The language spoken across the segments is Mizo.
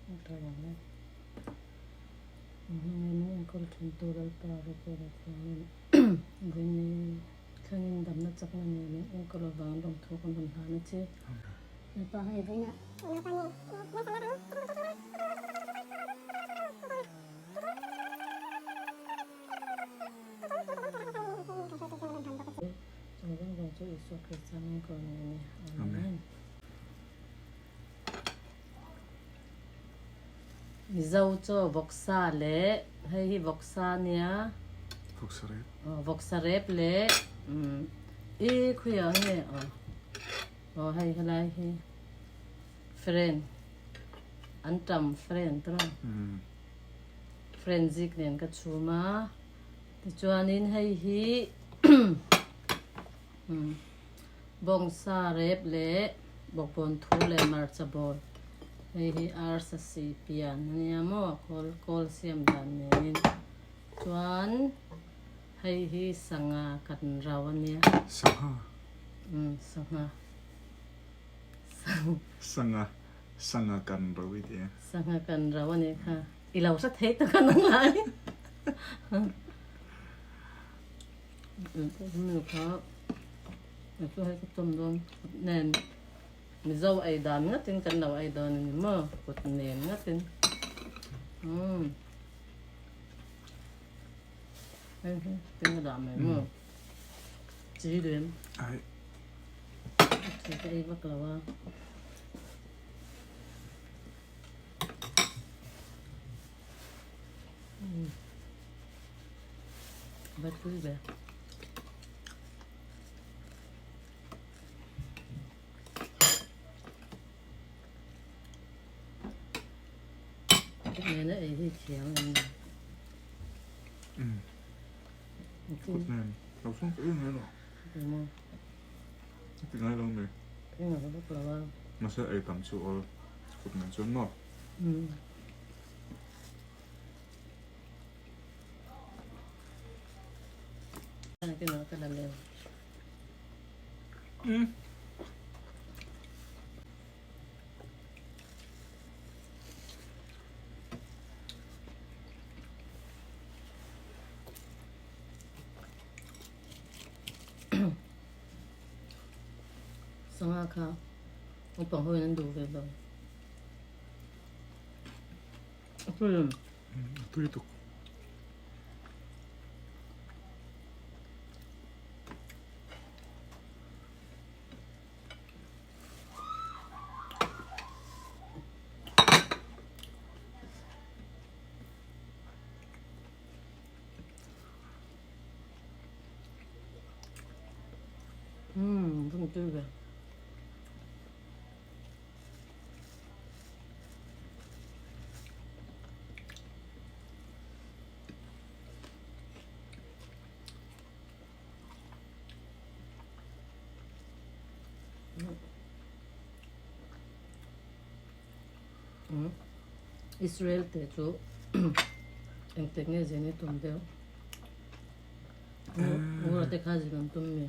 Tha vang e. Hmangin min enkawl thin tu Lalpa Ropui leh Thiangin vawiin thlengin damna chakna nen min enkawl avang lawmthu kan rawn hlan a che. Lalpa hei vawiinah. Chung zawng zawng chu Isua Krista hming ka rawn ngen e. Amen. Mizo chaw vawksa leh hei hi vawksa nia. Vawksa rep. Vawksa rep leh i khuia nge aw. Aw hei helai hi friend an tam friend tawh. Frenzik nen ka chhum a, tichuanin hei hi bawngsa rep leh bawkbawn thu leh hmarcha bawl hei hi arsa si pian a nia maw kawl kawl siam dan nenin chuan hei hi sangha kan rau a nia. Sangha. Sangha. Sangha. Sangha kan rau i ti a. Sangha kan rau a nih kha. I lo hre thei tak a nang lai. Mi kha chu hei ka chawm dawn kut nen Mizo ei dan ngatin kan lo ei dawn a ni maw kut nen ngatin. Umm. Hei hi tin a dah mai maw. Chi lem. Ai. Chi ka ei vak lo a. Va tui ve. Nena ei hi thiam em ni? Kut nen lo sung ka ngai lo. Ti ngai lo mi. Ngai lo lo a. Mase ei tam chu ol kut nen chuan maw? Sangha kha naupang ho in an duh ve lo. A tui em? A tui tuk. Umm vun tui ve. Israel te chu engtik nge zin i tum deuh? Ngura te kha zin an tum mi?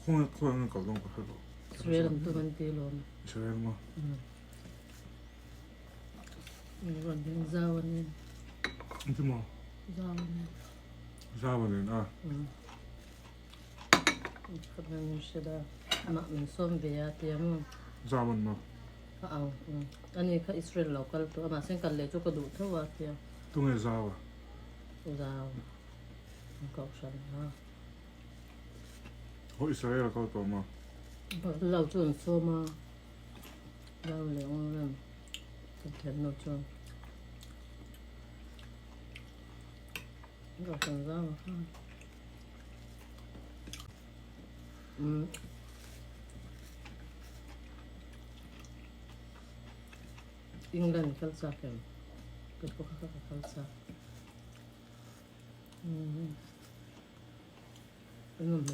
Khawnge khawnge nge kal dawn ka hre lo. Israel an tum an ti lawm. Israel maw? Rawn ding zau a ni. Engti maw? Zau a ni. Zau a ni a. Khat ngan min hrilh a, amah min sawm ve a ti ang. Zau an maw? A ang. Ani kha Israel lo kal tawh a, mahse kal leh chu ka duh tho a ti a. Tunge zau a? Zau. An kohhran a. Ho Israel a kal tawh maw? Lo chu an sawm a. Zau leh ngawrem. Kan thiamlo chuan. Kohhran zau a kha. Umm. England kal chak em? Ka pawh kha ka kal chak. Umm.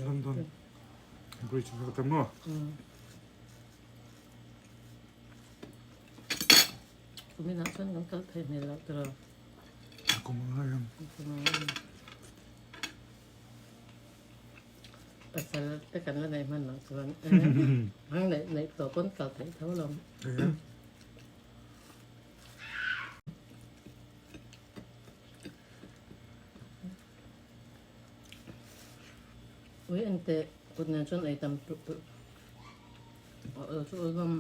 London Bridge kha ka maw? Umm. Kuminah chuan kan kal thei hmel loh tiraw? Kum a ngai ang. Kum a ngai ang. Pasal te kan la neih hman loh chuan hang neih neih tawh pawn kal theih tho lo. Ui en teh kut nen chuan ei tam tluk tluk chu awlawm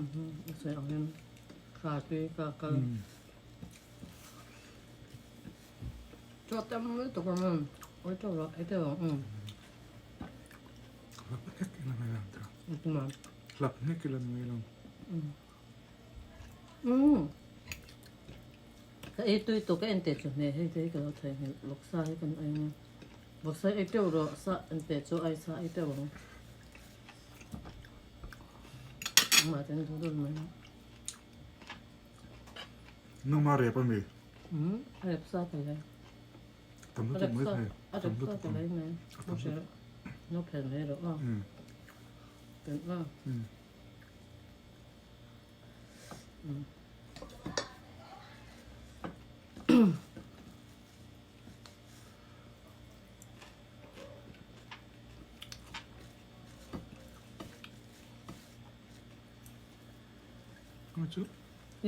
a sawi ang hian tha tui ka kal chaw tam lutuk ang em ui teuh lo ei teuh ang um. Hlap nek ila mai lang ta. Tuma. Hlap nek ila mai lang. Um. Ka ei tui tawh ka en teh chu hmeh hei te hi ka lo thei hmel vawksa hi kan ei ang. Vawksa ei teuh rawh sa en teh chu ai sa ei teuh ang. Engmah te an duh dun mai. Nangma rep ami? Um, a rep sa ka lei. Tam lutuk mai thei. A rep sa ka lei mai. No phel mai rawh a. Pen a.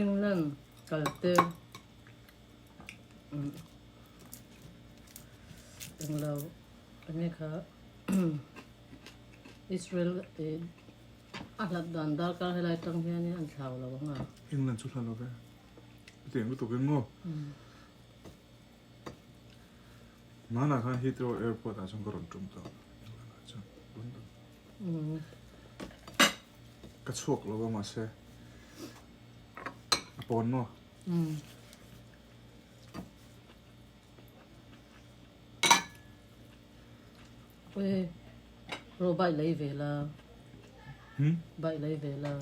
England kal te englo enge kha Israel A hlat dan darkar helai tang hianin an thlau lo ang a. England chu hla lo ve. Chutiang lutuk in maw? Hmanah khan Heathrow Airport ah chuan ka rawn tum tawh. England ah chuan London. Ka chhuak lo a mahse a pawn maw? Ui ro bike lei ve la bike lei ve la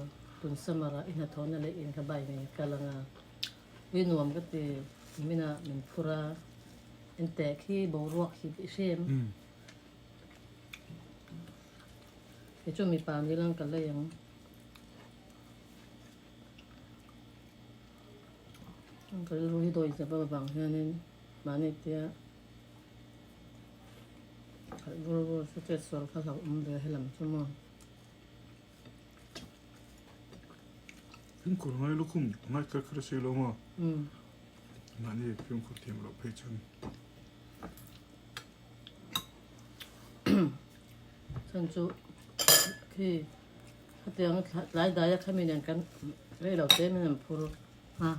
tun summer ah i hnathawhna leh in kha bike nei kal anga ui nuam ka ti nimin ah min phur a enteh khi boruak hi i hrem kei chu mipa ni lang ka lei ang ka rilru hi dawi zep avang hianin mahni tia. Khalh vur vur chu chet sual kha hlauh awm ve helam chu maw. Fimkhur ngai lukhum ngai kher kher si lo maw. Mahni fimkhur thiam loh phei chuan. Chan chu khi khatiang tlai dai a khami nen kan rei lo te min an phur a.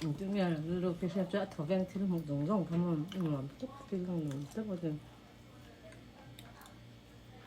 Engtin nge rilru khi hriat chu a thaw veng thil hmuh zawng zawng kha maw nuam tak thil nuam tak a ni.